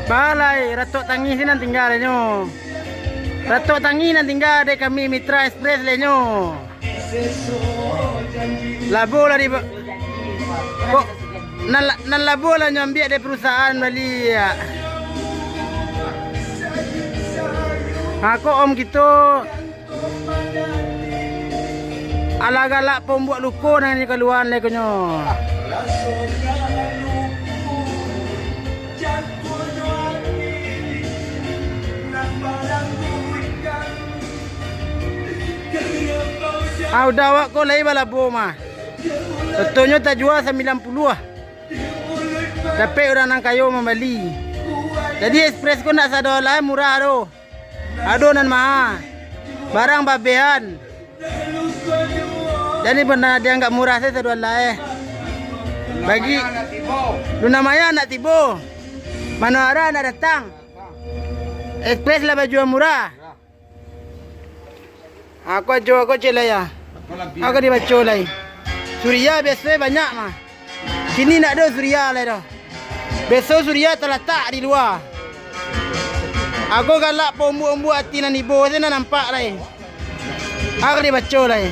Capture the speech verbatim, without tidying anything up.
Balai, ratok tangih se nan tingga lai nyo. Ratok tangih nan tingga dek kami Mitra Express lai nyo. Labo lah di ba-, kok nan la-, nan labo lah nyo ambiak dek perusahaan bali, ya. Ha, kok om kito alah galak pambuek luko nan kaluaan lai konyo. Ah, udah awak ko lai balabo mah. Contohnyo tajua sambilan puluah ah. Dapek urang nan kayo mambali. Jadi Express ko ndak sado lai murah doh. Ado nan maha. Barang babehan. Jadi bana dianggap murah se sadoalahe. Bagi Luna Maya nak tibo. Mano Ara nak datang. Express lah bajua murah. Aku ajo aku cek lai ya. Aku dibaco lai. Suria biaso banyak mah. Kini ndak ado Suria lai doh. Biaso Suria talatak di lua. Aku galak pambuek-pambuek ati nan ibo se nan nampak lai. Aku dibaco lai.